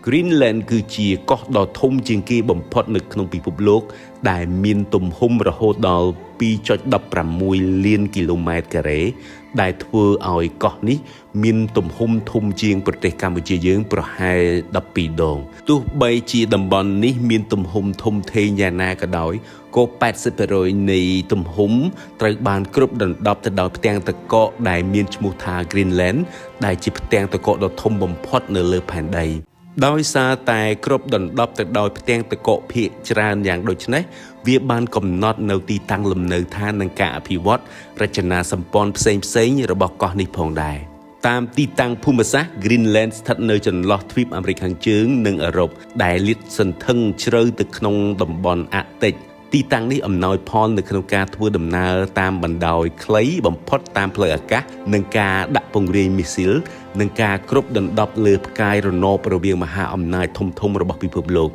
Greenland គឺជាកោះដ៏ធំជាងគេបំផុតនៅក្នុងពិភពលោក ដែលមានទំហំរហូតដល់2.16លានគីឡូម៉ែត្រការ៉េដែលធ្វើឲ្យកោះនេះមានទំហំធំជាងប្រទេសកម្ពុជាយើងប្រហែល12ដងទោះបីជាតំបន់នេះមានទំហំធំធេងយ៉ាងណាក៏ដោយក៏80%នៃទំហំត្រូវបានគ្របដណ្ដប់ទៅដោយផ្ទាំងទឹកកកដែលមានឈ្មោះថា Greenland ដែលជាផ្ទាំងទឹកកកដ៏ធំបំផុតនៅលើផែនដីដោយសារតែគ្របដណ្ដប់ទៅដោយផ្ទាំងទឹកកកភាគច្រើនយ៉ាងដូចនេះវាបានកំណត់នៅទីតាំងលំនៅឋាននិងការអភិវឌ្ឍរចនាសម្ព័ន្ធផ្សេងៗរបស់កោះនេះផងដែរតាមទីតាំងភូមិសាស្ត្រ Greenland ស្ថិតនៅចន្លោះទ្វីបអាមេរិកខាងជើងនិងអឺរ៉ុបដែលលាតសន្ធឹងជ្រៅទៅក្នុងតំបន់អាក់ទិកទីតាំងនេះអំណោយផលនៅក្នុងការធ្វើដំណើរតាមបណ្ដោយខ្លីបំផុតតាមផ្លូវអាកាសនិងការដាក់ពង្រាយមីស៊ីលនិងការគ្របដណ្ដប់លើផ្កាយរណបរវាងមហាអំណាចធំៗរបស់ពិភពលោក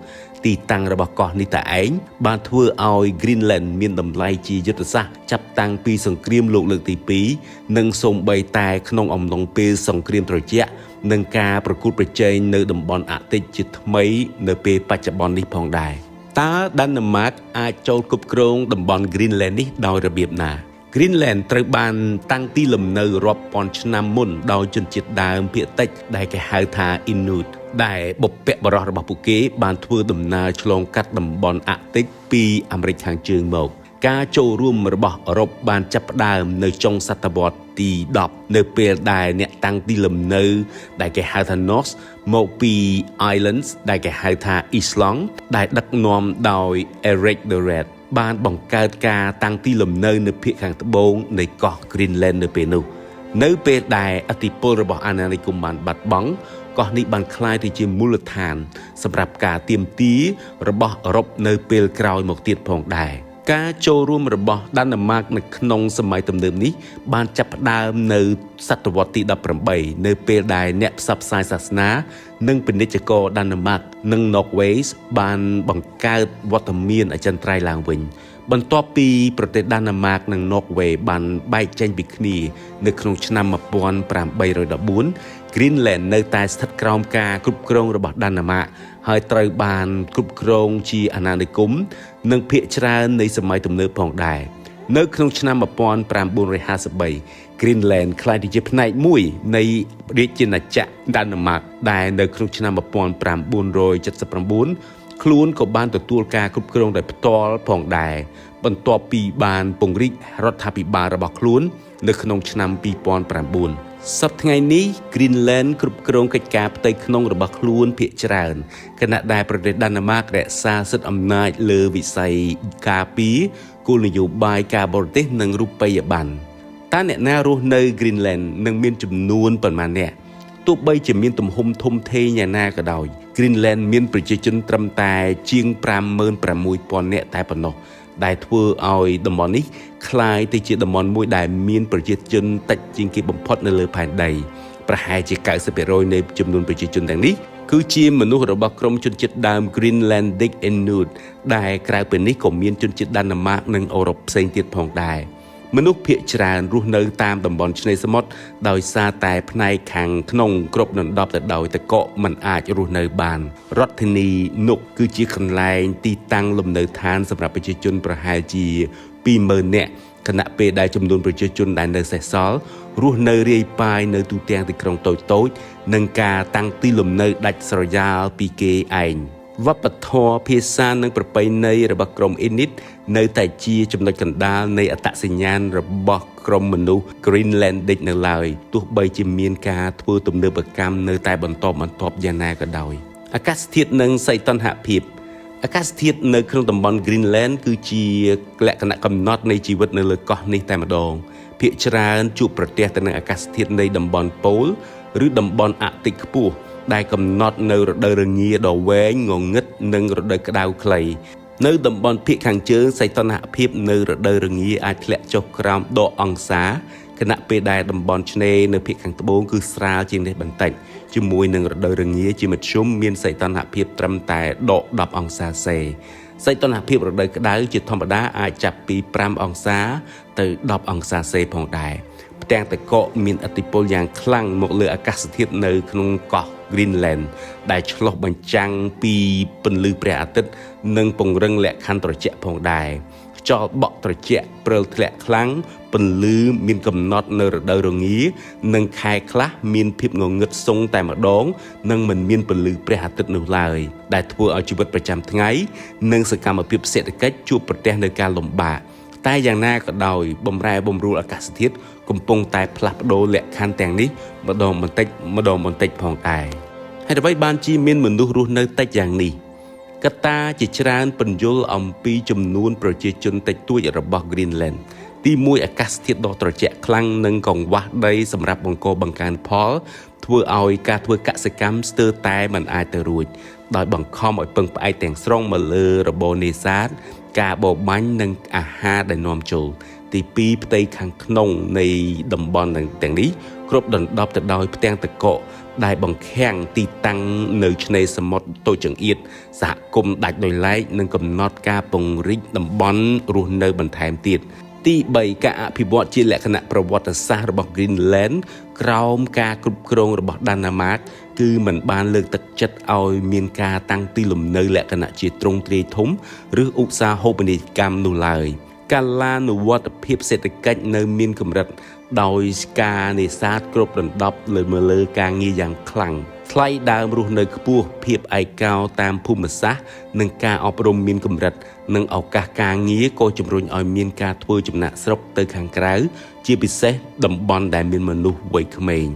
ទីតាំងរបស់កោះនេះតែឯងបានធ្វើឲ្យ Greenland មានតម្លៃជាយុទ្ធសាស្ត្រចាប់តាំងពីសង្គ្រាមលោកលើកទី2និងសូម្បីតែក្នុងអំឡុងពេលសង្គ្រាមត្រជាក់និងការប្រកួតប្រជែងនៅតំបន់អាក់ទិកជាថ្មីនៅពេលបច្ចុប្បន្ននេះផងដែរតើដាណាម៉ាកអាចចូលគ្រប់គ្រងតំបន់ Greenland នេះដោយរបៀបណា Greenland ត្រូវបានតាំងទីលំនៅរាប់ពាន់ឆ្នាំមុនដោយជនជាតិដើមភាគតិចដែលគេហៅថា Inuit ដែលបុព្វបុរសរបស់ពួកគេបានធ្វើដំណើរឆ្លងកាត់តំបន់អាក់ទិកពីអាមេរិកខាងជើងមកការចូលរួមរបស់អឺរ៉ុបបានចាប់ផ្ដើមនៅចុងសតវត្សទី10នៅពេលដែលអ្នកតាំងទីលំនៅដែលគេហៅថា Norse មកពី Islands ដែលគេហៅថា Island ដែលដឹកនាំដោយ Eric the Red បានបង្កើតការតាំងទីលំនៅនៅភាគខាងត្បូងនៃកោះ Greenland នៅពេលនោះនៅពេលដែលឥទ្ធិពលរបស់អាណានិគមបានបាត់បង់កោះនេះបានក្លាយទៅជាមូលដ្ឋានសម្រាប់ការទាមទាររបស់អឺរ៉ុបនៅពេលក្រោយមកទៀតផងដែរការចូលរួមរបស់ដាណាម៉ាកនៅក្នុងសម័យទំនើបនេះបានចាប់ផ្ដើមនៅសតវត្សទី18នៅពេលដែលអ្នកផ្សព្វផ្សាយសាសនានិងពាណិជ្ជករដាណាម៉ាកនិងន័រវេសបានបង្កើតវត្តមានអចិន្ត្រៃយ៍ឡើងវិញបន្ទាប់ពីប្រទេសដាណាម៉ាកនិងន័រវេបានបែកចេញពីគ្នានៅក្នុងឆ្នាំ1814 Greenland នៅតែស្ថិតក្រោមការគ្រប់គ្រងរបស់ដាណាម៉ាកហើយត្រូវបានគ្រប់គ្រងជាអាណានិគមនិងភាគច្រើននៃសម័យទំនើបផងដែរនៅក្នុងឆ្នាំ1953 Greenland ក្លាយទៅជាផ្នែកមួយនៃរាជាណាចក្រដាណាម៉ាកដែលនៅក្នុងឆ្នាំ1979ខ្លួនក៏បានទទួលការគ្រប់គ្រងដោយផ្ទាល់ផងដែរបន្ទាប់ពីបានពង្រីករដ្ឋាភិបាលរបស់ខ្លួននៅក្នុងឆ្នាំ2009សប្តាហ៍ថ្ងៃនេះ Greenland គ្រប់គ្រងកិច្ចការផ្ទៃក្នុងរបស់ខ្លួនភាគច្រើនខណៈដែលប្រទេសដាណាម៉ាករក្សាសិទ្ធិអំណាចលើវិស័យការពារគោលនយោបាយការបរទេសនិងរូបិយប័ណ្ណតើអ្នកណារស់នៅ Greenland នឹងមានចំនួនប៉ុន្មានអ្នកទោះបីជាមានទំហំធំធេងយ៉ាងណាក៏ដោយ Greenland មានប្រជាជនត្រឹមតែជាង56,000នាក់តែប៉ុណ្ណោះដែលធ្វើឲ្យតំបន់នេះក្លាយទៅជាតំបន់មួយដែលមានប្រជាជនតិចជាងគេបំផុតនៅលើផែនដីប្រហែលជា90%នៃចំនួនប្រជាជនទាំងនេះគឺជាមនុស្សរបស់ក្រុមជនជាតិដើម Greenlandic Inuit ដែលក្រៅពីនេះក៏មានជនជាតិដាណាម៉ាកនិងអឺរ៉ុបផ្សេងទៀតផងដែរមនុស្សភាគច្រើនរស់នៅតាមតំបន់ឆ្នេរសមុទ្រដោយសារតែផ្នែកខាងក្នុងគ្របដណ្ដប់ទៅដោយទឹកកកមិនអាចរស់នៅបានរដ្ឋធានីនុកគឺជាកន្លែងទីតាំងលំនៅឋានសម្រាប់ប្រជាជនប្រហែលជា20,000នាក់ខណៈពេលដែលចំនួនប្រជាជនដែលនៅសេសសល់រស់នៅរាយប៉ាយនៅទូទាំងទីក្រុងតូចៗនិងការតាំងទីលំនៅដាច់ស្រយាលពីគេឯងវប្បធម៌ភាសានិងប្រពៃណីរបស់ក្រុមអ៊ីនីតនៅតែជាចំណុចកណ្ដាលនៃអត្តសញ្ញាណរបស់ក្រុមមនុស្ស Greenlandic នៅឡើយទោះបីជាមានការធ្វើទំនើបកម្មនៅតែបន្តបន្ទាប់យ៉ាងណាក៏ដោយអាកាសធាតុនិងសីតុណ្ហភាពអាកាសធាតុនៅក្នុងតំបន់ Greenland គឺជាលក្ខណៈកំណត់នៃជីវិតនៅលើកោះនេះតែម្ដងភាគច្រើនជួបប្រទះទៅនឹងអាកាសធាតុនៃតំបន់ប៉ូលឬតំបន់អាក់ទិកខ្ពស់ដែលកំណត់នៅរដូវរងាដ៏វែងងងឹតនិងរដូវក្តៅខ្លីនៅតំបន់ភាគខាងជើងសីតុណ្ហភាពនៅរដូវរងាអាចធ្លាក់ចុះក្រោមដកអង្សាខណៈពេលដែលតំបន់ឆ្នេរនៅភាគខាងត្បូងគឺស្រាលជាងនេះបន្តិចជាមួយនឹងរដូវរងាជាមធ្យមមានសីតុណ្ហភាពត្រឹមតែដក10អង្សាសេសីតុណ្ហភាពរដូវក្តៅជាធម្មតាអាចចាប់ពី5អង្សាទៅ10អង្សាសេផងដែរផ្ទាំងទឹកកកមានឥទ្ធិពលយ៉ាងខ្លាំងមកលើអាកាសធាតុនៅក្នុងកោះ Greenland ដែលឆ្លុះបញ្ចាំងពីពន្លឺព្រះអាទិត្យនិងពង្រឹងលក្ខខណ្ឌត្រជាក់ផងដែរខ្យល់បក់ត្រជាក់ព្រិលធ្លាក់ខ្លាំងពន្លឺមានកំណត់នៅរដូវរងានិងខែខ្លះមានភាពងងឹតសុងតែម្ដងនិងមិនមានពន្លឺព្រះអាទិត្យនោះឡើយដែលធ្វើឲ្យជីវិតប្រចាំថ្ងៃនិងសកម្មភាពសេដ្ឋកិច្ចជួបប្រទះនៅការលំបាកតែយ៉ាងណាក៏ដោយបំរែបំរួលអាកាសធាតុកំពុងតែផ្លាស់ប្ដូរលក្ខខណ្ឌទាំងនេះម្ដងបន្តិចម្ដងបន្តិចផងដែរហើយអ្វីបានជាមានមនុស្សរស់នៅតិចយ៉ាងនេះកត្តាជាច្រើនពន្យល់អំពីចំនួនប្រជាជនតិចតួចរបស់ Greenland ទី1អាកាសធាតុដ៏ត្រជាក់ខ្លាំងនិងកង្វះដីសម្រាប់បង្កបង្កើនផលធ្វើឲ្យការធ្វើកសិកម្មស្ទើរតែមិនអាចទៅរួចដោយបង្ខំឲ្យពឹងផ្អែកទាំងស្រុងមកលើរបរនេសាទការបរបាញ់និងអាហារដែលនាំចូលទី2ផ្ទៃខាងក្នុងនៃតំបន់ទាំងនេះគ្រប់ដណ្ដប់ទៅដោយផ្ទាំងទឹកកកដែលបង្ខាំងទីតាំងនៅឆ្នេរសមុទ្រតូចចង្អៀតសហគមន៍ដាច់ដោយឡែកនិងកំណត់ការពង្រីកតំបន់រស់នៅបន្ថែមទៀតទី3ការអភិវឌ្ឍជាលក្ខណៈប្រវត្តិសាស្ត្ររបស់ Greenland ក្រោមការគ្រប់គ្រងរបស់ដាណាម៉ាកគឺមិនបានលើកទឹកចិត្តឲ្យមានការតាំងទីលំនៅលក្ខណៈជាទ្រង់ទ្រាយធំឬឧស្សាហូបនីយកម្មនោះឡើយកាលានុវត្តភាពសេដ្ឋកិច្ចនៅមានកម្រិតដោយការនេសាទគ្រប់ដណ្ដប់លើមើលលើការងារយ៉ាងខ្លាំងថ្លៃដើមរស់នៅខ្ពស់ភាពឯកោតាមភូមិសាស្ត្រនិងការអប់រំមានកម្រិតនិងឱកាសការងារក៏ជំរុញឲ្យមានការធ្វើចំណាកស្រុកទៅខាងក្រៅជាពិសេសតំបន់ដែលមានមនុស្សវ័យក្មេង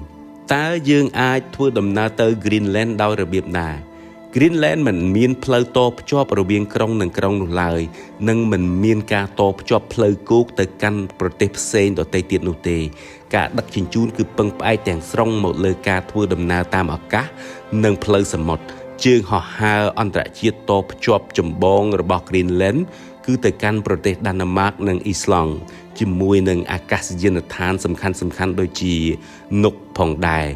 តើយើងអាចធ្វើដំណើរទៅ Greenland ដោយរបៀបណា Greenland មិនមានផ្លូវតភ្ជាប់រវាងក្រុងនិងក្រុងនោះឡើយនិងមិនមានការតភ្ជាប់ផ្លូវគោកទៅកាន់ប្រទេសផ្សេងដទៃទៀតនោះទេការដឹកជញ្ជូនគឺពឹងផ្អែកទាំងស្រុងមកលើការធ្វើដំណើរតាមអាកាសនិងផ្លូវសមុទ្រជើងហោះហើរអន្តរជាតិតភ្ជាប់ចម្បងរបស់ Greenland គឺទៅកាន់ប្រទេសដាណាម៉ាកនិងអ៊ីស្លង់ជាមួយនឹងអាកាសយានដ្ឋានសំខាន់ៗដូចជានុកផងដែរ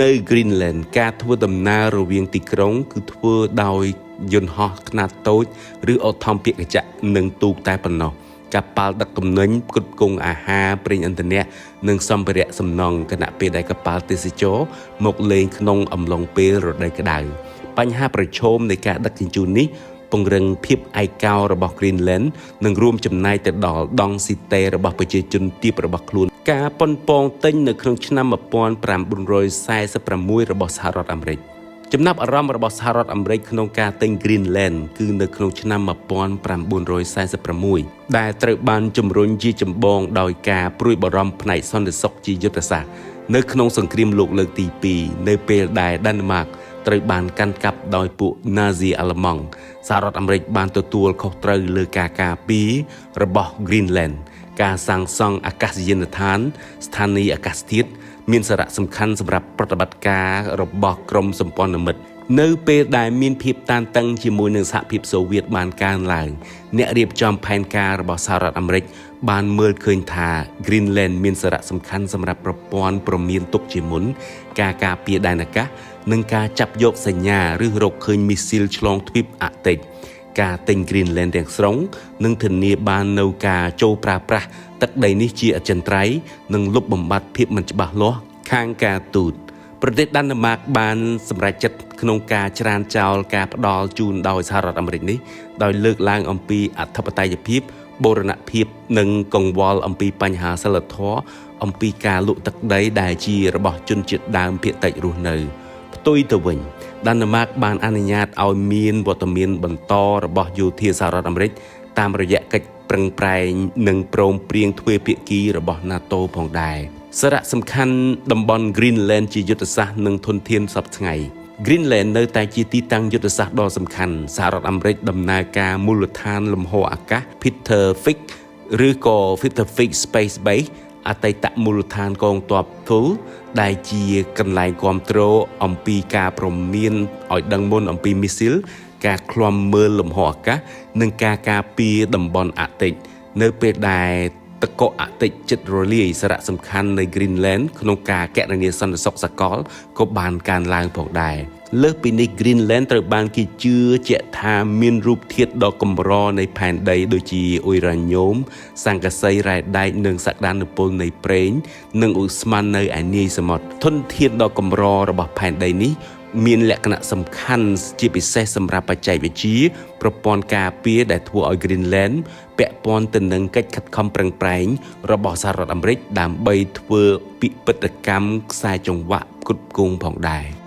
នៅ Greenland ការធ្វើដំណើររវាងទីក្រុងគឺធ្វើដោយយន្តហោះខ្នាតតូចឬអូថមពាកចៈនិងទូកតែប៉ុណ្ណោះកប៉ាល់ដឹកទំនិញផ្គត់ផ្គង់អាហារប្រេងឥន្ធនៈនិងសម្ភារៈសំណង់ខណៈពេលដែលកប៉ាល់ទេសចរមកលេងក្នុងអំឡុងពេលរដូវក្តៅបញ្ហាប្រឈមនៃការដឹកជញ្ជូននេះពង្រឹងភាពឯកោរបស់ Greenland និងរួមចំណែកទៅដល់ដង់ស៊ីតេរបស់ប្រជាជនទាបរបស់ខ្លួនការប៉ុនប៉ងទិញនៅក្នុងឆ្នាំ1946របស់សហរដ្ឋអាមេរិកចំណាប់អារម្មណ៍របស់សហរដ្ឋអាមេរិកក្នុងការទិញ Greenland គឺនៅក្នុងឆ្នាំ1946ដែលត្រូវបានជំរុញជាចម្បងដោយការព្រួយបារម្ភផ្នែកសន្តិសុខជាយុទ្ធសាស្ត្រនៅក្នុងសង្គ្រាមលោកលើកទី2នៅពេលដែលដាណាម៉ាកត្រូវបានកាន់កាប់ដោយពួកណាស៊ីអាល្លឺម៉ង់សហរដ្ឋអាមេរិកបានទទួលខុសត្រូវលើការការពាររបស់ Greenland ការសាងសង់អាកាសយានដ្ឋានស្ថានីយ៍អាកាសធាតុមានសារៈសំខាន់សម្រាប់ប្រតិបត្តិការរបស់ក្រុមសម្ព័ន្ធមិត្តនៅពេលដែលមានភាពតានតឹងជាមួយនឹងសហភាពសូវៀតបានកើនឡើងអ្នករៀបចំផែនការរបស់សហរដ្ឋអាមេរិកបានមើលឃើញថា Greenland មានសារៈសំខាន់សម្រាប់ប្រព័ន្ធព្រមានទុកជាមុនការការពារដែនអាកាសនិងការចាប់យកសញ្ញាឬរកឃើញមីស៊ីលឆ្លងទ្វីបអាក់ទិកការទិញ Greenland ទាំងស្រុងនឹងធានាបាននូវការចូលប្រើប្រាស់ទឹកដីនេះជាអចិន្ត្រៃយ៍និងលុបបំបាត់ភាពមិនច្បាស់លាស់ខាងការទូតប្រទេសដាណាម៉ាកបានសម្រេចចិត្តក្នុងការច្រានចោលការផ្ដល់ជូនដោយសហរដ្ឋអាមេរិកនេះដោយលើកឡើងអំពីអធិបតេយ្យភាពបូរណភាពនិងកង្វល់អំពីបញ្ហាសីលធម៌អំពីការលក់ទឹកដីដែលជារបស់ជនជាតិដើមភាគតិចរស់នៅផ្ទុយទៅវិញដាណាម៉ាកបានអនុញ្ញាតឲ្យមានវត្តមានបន្តរបស់យោធាសហរដ្ឋអាមេរិកតាមរយៈកិច្ចប្រឹងប្រែងនិងព្រមព្រៀងទ្វេភាគីរបស់ NATO ផងដែរសារៈសំខាន់តំបន់ Greenland ជាយុទ្ធសាស្ត្រនិងធនធានសព្វថ្ងៃ Greenland នៅតែជាទីតាំងយុទ្ធសាស្ត្រដ៏សំខាន់សហរដ្ឋអាមេរិកដំណើរការមូលដ្ឋានលំហអាកាស Peter Fig ឬក៏ Peter Fig Space Base អតីតមូលដ្ឋានកងទ័ព Thule ដែលជាកន្លែងគ្រប់គ្រងអំពីការព្រមានឲ្យដឹងមុនអំពីមីស៊ីលការឃ្លាំមើលលំហអាកាសនិងការការពារតំបន់អាក់ទិកនៅពេលដែលទឹកកកអាក់ទិកជិតរលាយសារៈសំខាន់នៃ Greenland ក្នុងការកណនាសន្តិសុខសកលក៏បានកើនឡើងផងដែរលើសពីនេះ Greenland ត្រូវបានគេជឿជាក់ថាមានរូបធាតុដ៏កម្រនៃផែនដីដូចជាអ៊ុយរ៉ាញ៉ូមស័ង្កសីរ៉ែដែកនិងសក្តានុពលនៃប្រេងនិងឧស្ម័ននៅឯនាយសមុទ្រធនធានដ៏កម្ររបស់ផែនដីនេះ មានលក្ខណៈសំខាន់ជាពិសេសសម្រាប់បច្ចេកវិទ្យាប្រព័ន្ធការពារដែលធ្វើឲ្យ Greenland ពាក់ព័ន្ធទៅនឹងកិច្ចខិតខំប្រឹងប្រែងរបស់សហរដ្ឋអាមេរិកដើម្បីធ្វើពិពិធកម្មខ្សែចង្វាក់ផ្គត់ផ្គង់ផងដែរ។